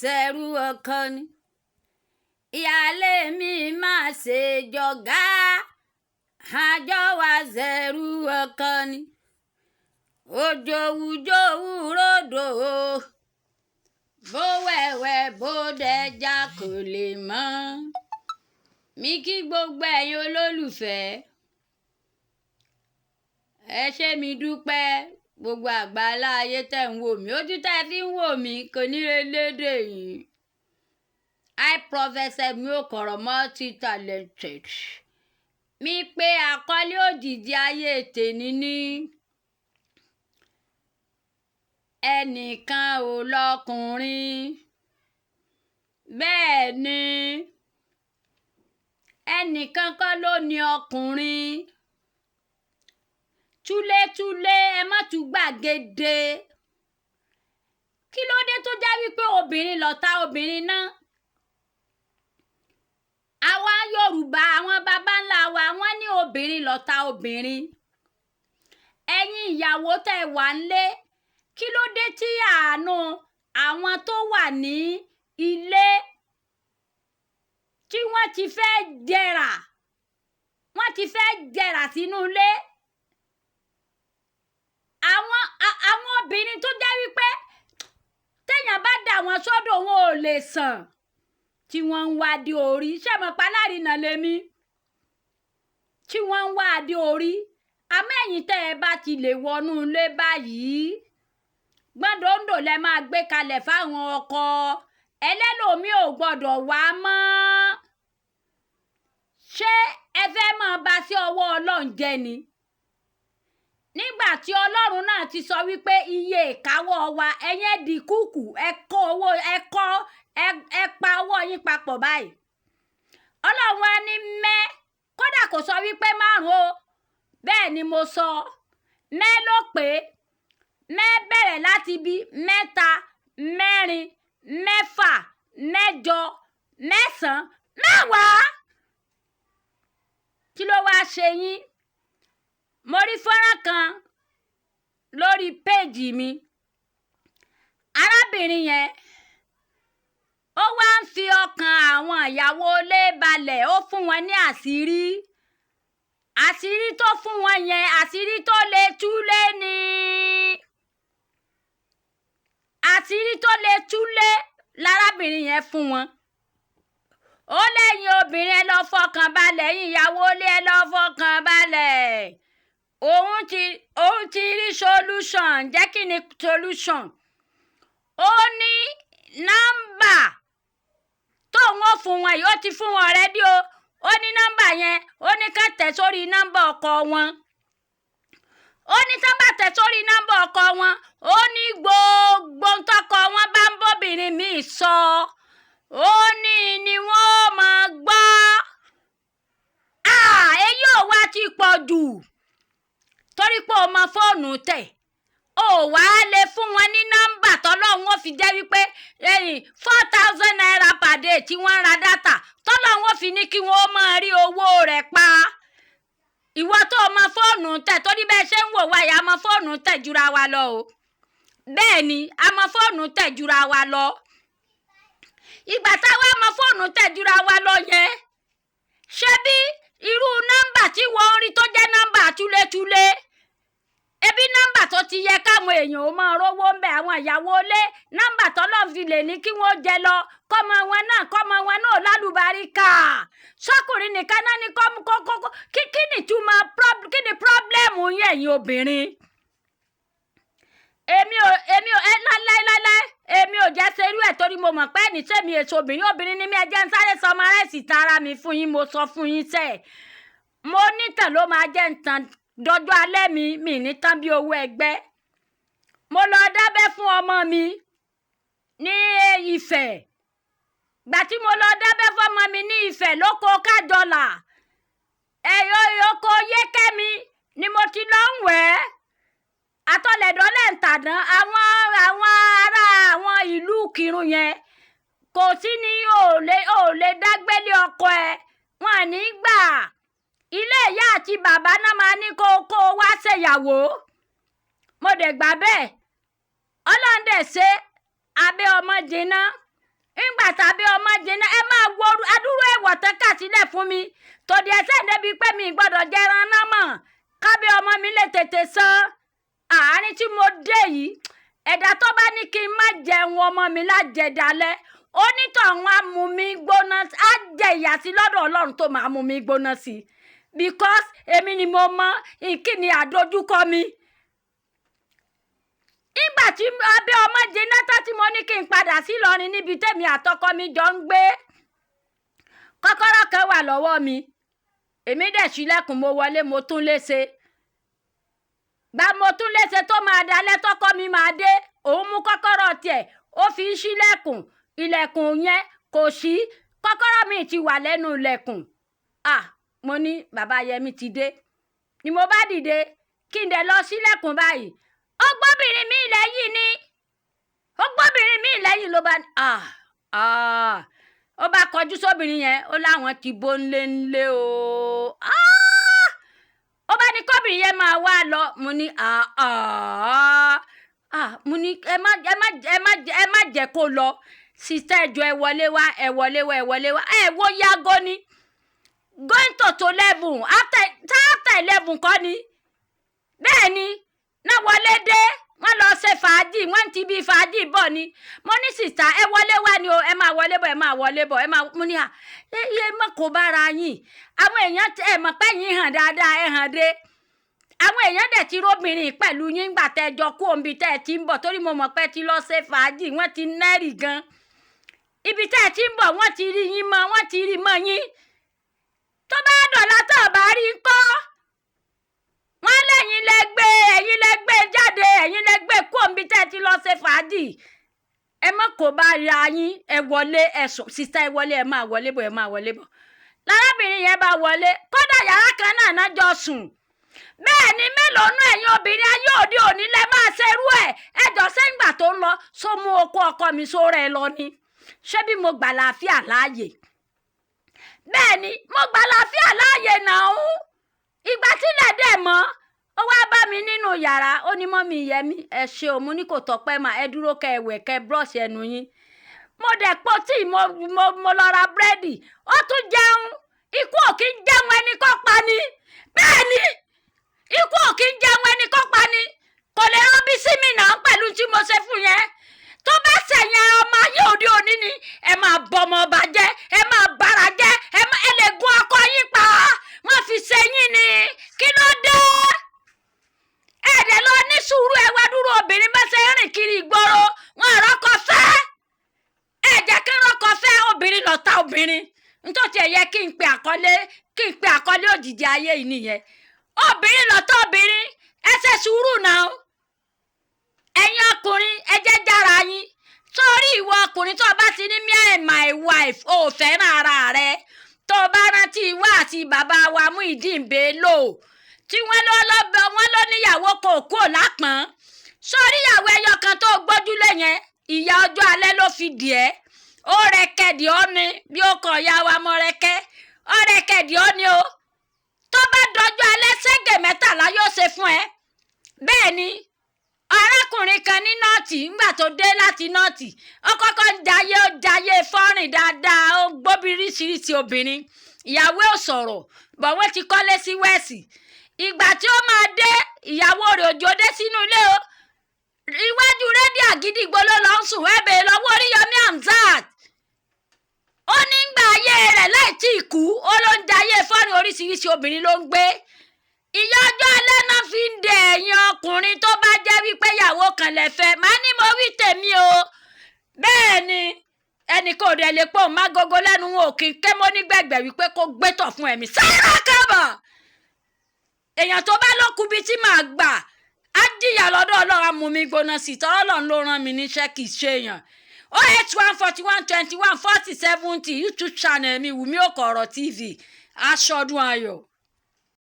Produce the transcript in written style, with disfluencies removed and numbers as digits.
Ṣẹrú ọkọ ni. Ìyáálé mi máa ṣe jọ̀gá, àjọ wa ṣẹrú ọkọ ni. Òjòwújòwú ròdò, bó wẹ̀wẹ̀ bó dẹja kò lè mọ́. Mi kí gbogbo ẹ̀yin olólùfẹ́. Ẹ ṣé, mi dúpẹ́. Gbogbo àgbáńlá ayé tẹ̀ ń wò mí, ojú tẹ́ ẹ fi ń wò mí kò ní relédè yìí. I Professor mi ò kọ̀rọ̀ multi talented. Mi pé àkọlé òjìji ayé tèmi ní ẹnìkan ò lọkùnrin. Bẹ́ẹ̀ ni, ẹnìkan kọ́ ló ní ọkùnrin. Túlétúlé, ẹ má tún gbàgede. Kí ló dé tó jẹ́ wípé obìnrin lọ̀tá obìnrin náà? Àwa Yorùbá, àwọn baba ńlá wa, wọ́n ní obìnrin lọ̀tá obìnrin. Ẹ̀yin ìyàwó tẹ́ wà ńlé, kí ló dé tí àánú àwọn tó wà ní ilé tí wọ́n ti fẹ́ jẹrà, wọ́n ti fẹ́ jẹrà sínú ilé? Àwọn obìnrin tó jẹ́ wípé téèyàn bá dà wọ́n sọ́dọ̀, wọn ò lè sàn, tí wọ́n ń wá dé orí. Ṣé mo pa alárinà lèmi? Tí wọ́n ń wá dé orí. Àmọ́ ẹ̀yin tẹ́ ẹ bá ti lè wọnú ilé báyìí, gbọ́ndọ̀ǹdọ̀ lẹ máa gbé kalẹ̀ fáwọn ọkọ. Ẹlẹ́lòmíì ò gbọ́dọ̀ wá mọ́. Ṣé ẹ fẹ́ máa bá sí ọwọ́ Ọlọ́run jẹ́ ni? Nígbà tí Ọlọ́run náà ti sọ wípé iye ìkáwọ́ wa, ẹ̀yin ẹ di kúkù, ẹ kó owó, ẹ kọ́, ẹ pa owó yín papọ̀ báyìí. Ọlọ́run á ní mẹ́, kódà kò sọ wípé márùn-ún o. Bẹ́ẹ̀ ni mo sọ. Mẹ́ ló pé. Mẹ́ bẹ̀rẹ̀ láti bí mẹ́ta, mẹ́rin, mẹ́fà, mẹ́jọ, mẹ́sàn-án, mẹ́wàá. Kí ló wá ṣe yín? Mo rí fọ́nrán kan lórí péèjì mi. Arábìnrin yẹn, ó wá ń fi ọkàn àwọn ìyàwó ilé balẹ̀, ó fún wọn ní àṣírí. Àṣírí tó fún wọn yẹn, àṣírí tó lè túlé ni. Àṣírí tó lè túlé lárábìnrin yẹn fún wọn. Ó lẹ́yìn obìnrin, ẹ lọ fọkàn balẹ̀, ẹ̀yin ìyàwó ilé ẹ lọ fọkàn balẹ̀. Òun ti rí solution. Jẹ́ kí ni solution? Ó ní nọ́mbà tóun ó fún wọn yìí, ó ti fún wọn already o. Ó ní nọ́mbà yẹn, ó ní ká tẹ̀ sórí nọ́mbà ọkọ wọn. Ó ní tán bá tẹ̀ sórí nọ́mbà ọkọ wọn, ó ní gbogbo ntọ́kọ wọn bá ń bóbìnrin míì sọ, ó ní ni wọ́n máa gbọ́. Èyí ò wá ti pọ̀ jù torí pé o mọ fóònù tẹ̀, o wá lè fún wọn ní nọ́mbà tọ́lọ́run ó fi jẹ́ wípé ₦4,000 per day tí wọ́n ń ra data, tọ́lọ́run ó fi ní kí wọ́n máa rí owó rẹ̀ pa. Ìwọ tó o mọ fóònù tẹ̀, torí bẹ́ẹ̀ ṣe ń wò wá yìí, a mọ fóònù tẹ̀ jura wa lọ o. Bẹ́ẹ̀ ni, a mọ fóònù tẹ̀ jura wa lọ. Ìgbà táwa mọ fóònù tẹ̀ jura wa lọ yẹn, ṣé bí irú nọ́mbà tí wọ́n ń rí tó jẹ́ nọ́mbà túlétúlé, ebi nọ́mbà tó ti yẹ káwọn èèyàn ó máa rówó ń bẹ, àwọn ìyàwó ilé, nọ́mbà tọ́lọ́run fi lè ní kí wọ́n jẹ lọ, kọ́mọ wọn náà lálùbáríkà. Sọ́kùnrin nìkan náà ní kọ́ kó kí ni túmọ̀, kí ni problem yín, ẹ̀yin obìnrin? Èmi ò ẹ láíláíláí, èmi ò jẹ́ ṣerú ẹ̀ torí mo mọ̀ pé ẹnì sẹ́mi èso obìnrin, obìnrin ni mí. Ẹ jẹ́ ń sáré sọmọ tara mi fún yín. Mo sọ fún yín sẹ́ẹ̀, mo nítàn ló máa jẹ́ ń tàn dọjọ́ alẹ́ mi. Mi ní tán bí owó ẹgbẹ́. Mo lọ dábẹ́ fún ọmọ mi ní Ifẹ̀. Gbà tí mo lọ dábẹ́ fún ọmọ mi ní Ifẹ̀ lóko Kájọlà, ẹ̀yọ́ oko Yékẹ́mi ni mo ti lọ ń wẹ̀ ẹ́ àtọlẹ̀dọ́lẹ̀ ń tàdán. Àwọn ará àwọn ìlú Kírun yẹn kò sí ní ò lè dágbélé ọkọ ẹ, wọn ní gbà. Ilé ìyá àti bàbá náà máa ní kó o wá ṣèyàwó. Mo dẹ̀ gbà bẹ́ẹ̀. Ọlọ́run dẹ̀ ṣe abẹ́ ọmọ jiná. Ńgbà tàbí ọmọ jìnnà, ẹ máa wo adúrú ẹ̀wọ̀ tán kà sílẹ̀ fún mi tòdì ẹsẹ̀ débi pé mi gbọ́dọ̀ jẹran náà mọ̀ kábí ọmọ mi lè tètè san. Àárín tí mo dé yìí, ẹ̀dá tó bá ní kí n má jẹun ọmọ mi lájẹdálẹ́, onítọ̀hún á mú mi gbóná, á jẹ ìyà sí lọ́dọ̀ Ọlọ́run tó máa mú mi gbóná sí i, because èmi ni mo mọ ìkíni àdójúkọ mi. Nígbà tí abẹ́ ọmọ jiná tán tí mo ní kí n padà sí Ìlọrin níbi tèmi àtọkọ mi jọ ń gbé, kọ́kọ́rọ́ kan wà lọ́wọ́ mi. Èmi dẹ̀ ṣílẹ̀kùn, mo wọlé, mo tún léṣe. Gba mo tún léṣe tó máa dalẹ́ tọkọ mi máa dé, òun mú kọ́kọ́rọ́ tiẹ̀, ó fi ń ṣílẹ̀kùn. Ilẹ̀kùn yẹn kò ṣí, kọ́kọ́rọ́ mi ti wà lẹ́nu ilẹ̀kùn. Ah, mo ní bàbá Yẹmi ti dé. Ni mo bá dìde kí n dẹ̀ lọ ṣílẹ̀kùn báyìí, ó gbóbìnrin mi lẹ́yìn ni, ó gbóbìnrin mi lẹ́yìn ló bá, ah ah, ó bá kọjú sóbìnrin yẹn, ó láwọn ti bó ńlé ńlé o. Ah, ó bá ní kóbìnrin yẹn máa wá lọ. Mo ní ah ah ah, mo ní ẹ má ẹ má ẹ má ẹ má jẹ́ kó lọ. Sister, ẹjọ́, ẹ wọlé wá, ẹ wọlé wá, ẹ wọlé wá. Ẹ wo yago ni going to 11, after 11 kọ́ ni. Bẹ́ẹ̀ ni náà wọlé dé, wọ́n lọ ṣe fàájì, wọ́n ti bí fàájì bọ̀ ni. Mo ní sister, ẹ wọlé wá ni o, ẹ máa wọlé bọ̀, ẹ máa wọlé bọ̀, ẹ máa. Mo ní à ẹ ẹ mọ̀ kó bára yín, àwọn èèyàn ẹ mọ̀ pé yín hàn dáadáa, ẹ hàn dé. Àwọn èèyàn dẹ̀ ti róbìnrin pẹ̀lú yín gbà tẹ́ ẹ jọ kú òǹbi tẹ́ ẹ ti ń bọ̀, torí mo mọ̀ pé ti lọ ṣe fàájì, wọ́n ti nẹ́rì gan. Ibi tẹ́ ẹ ti ń bọ̀, wọ́n ti rí yín mọ́, wọ́n ti rí mọ́ yín. Tó bá dọ̀la tó bá rí ń kọ́, wọ́n lẹ́yìn lẹ gbé, ẹ̀yin lẹ gbé jáde, ẹ̀yin lẹ gbé kú òǹbi tẹ́ ẹ ti lọ ṣe fàájì. Ẹ mọ̀ kó bá ra yín, ẹ wọlé, ẹ sùn. Sister, ẹ wọlé, ẹ máa wọlé bọ̀, ẹ máa wọlé bọ̀. Lárábìnrin yẹn bá wọlé, kódà yàrá kan náà náà jọ sùn. Bẹ́ẹ̀ ni, mélòó nú ẹ̀yin obìnrin ayé òde òní lẹ máa ṣerú ẹ̀? Ẹjọ́ sẹ́ńgbà tó ń lọ só mú okó ọkọ mi sóra ẹ lọ ni? Ṣé bí mo gbà láàfíà láàyè? Bẹ́ẹ̀ ni, mo gbà láàfíà láàyè náà. Ìgbà tílẹ̀ dẹ̀ mọ́, ó wá bá mi nínú yàrá, ó ní, "Mummy Yẹmi, ẹ ṣe o." Mo ní kò tọ́pẹ́ mà, ẹ dúró kẹ ẹ wẹ̀, kẹ brush ẹnu yín. Mo dẹ̀ po tíì, mo lọ ra búrẹ́dì, ó tún jẹun. Ikú ò kí ń jẹun ẹni kọ́ pa ni. Bẹ́ẹ̀ ni, ikú ò kí ń jẹun ẹni kọ́ pa ni. Kò lè rán bí sí mi náà pẹ̀lú tí mo ṣe fún yẹn. Tó bá ṣẹ̀yìn ọmọ ayé òde òní ni, ẹ máa bọmọ ọba jẹ́, ẹ máa bára jẹ́, ẹ lè gún ọkọ yín pa. Wọ́n fi ṣe yín ni. Kí ló dé? Ẹ dẹ̀ lọ ní sùúrù. Ẹ wá dúró obìnrin bá ṣe ń rìn kiri ìgboro, wọn àrọ́kọ fẹ́. Ẹ jẹ́ kí rọ́kọ fẹ́. Obìnrin lọ́ta obìnrin. Nítorí ẹ yẹ kí n pe àkọlé òjijì ayé yìí nìyẹn, obìnrin lọ́tọ̀ obìnrin. Ẹ ṣe sùúrù náà. Ẹ̀yin ọkùnrin, ẹ jẹ́ jára yín sórí. Ìwọ ọkùnrin tó o bá ti ní "Me and my wife", ò fẹ́ràn ara rẹ. Tó o bá rántí ìwá àti bàbá wa Muyideen Bello tí wọ́n lọ lọ́bẹ̀, wọ́n ló níyàwó kò kúò lápọ̀n. Sórí ìyàwó ẹyọ kan tó gbójúlé yẹn, ìyá ọjọ́ alẹ́ ló fi dì ẹ́. Ó rẹkẹ̀dì ọ́ ni bí ó kàn ya wa mọ́ rẹkẹ́, ó rẹkẹ̀dì ọ́ ni o. Tó bá dọjọ́ alẹ́, ṣẹ́gẹ̀ 13 yóò ṣe fún ẹ. Bẹ́ẹ̀ ni, arákùnrin kan ní North, ńgbà tó dé láti North, ó kọ́kọ́ ń jayé, ó jayé fọ́rìn dáadáa, ó ń gbóbíríṣiríṣi obìnrin. Ìyàwó ò sọ̀rọ̀ bọ̀wé ti kọ́lé sí West. Ìgbà tí ó máa dé, ìyàwó rẹ̀ òjò dé sínú ilé o. Iwájú rédíò Àgídìgbò ló lọ ń sùn. Ẹ bèèrè lọ́wọ́ Oríyọmí Hamzat. Ó ní gbà ayé rẹ̀ láì tí ì kú, ó ló ń jayé fọ́rìn, oríṣiríṣi obìnrin ló ń gbé. Ìyá ọjọ́ alẹ́ náà fi ń de ẹ̀yin ọkùnrin tó bá jẹ́ wípé ìyàwó kan lẹ fẹ́. Màá ní mo wí tèmi o. Bẹ́ẹ̀ ni, ẹnì kò dẹ̀ lè pọ̀ má gogo lẹ́nu wọn ò kí n ké mọ́ nígbẹ̀gbẹ̀ wípé kó gbẹ́tọ̀ fún ẹ̀mí sára kábà. Èèyàn tó bá lókun bíi tí màá gbà á jìyà lọ́dọ̀ Ọlọ́run, á mú mi gbóná sí i. Tọ́rọ́ Ọlọ́run ló rán mi níṣẹ́, kì í ṣe èèyàn. 08141214070, YouTube channel mi, Wùmí Òkò Ọ̀rọ̀ TV. Aṣọ́dún ayọ̀.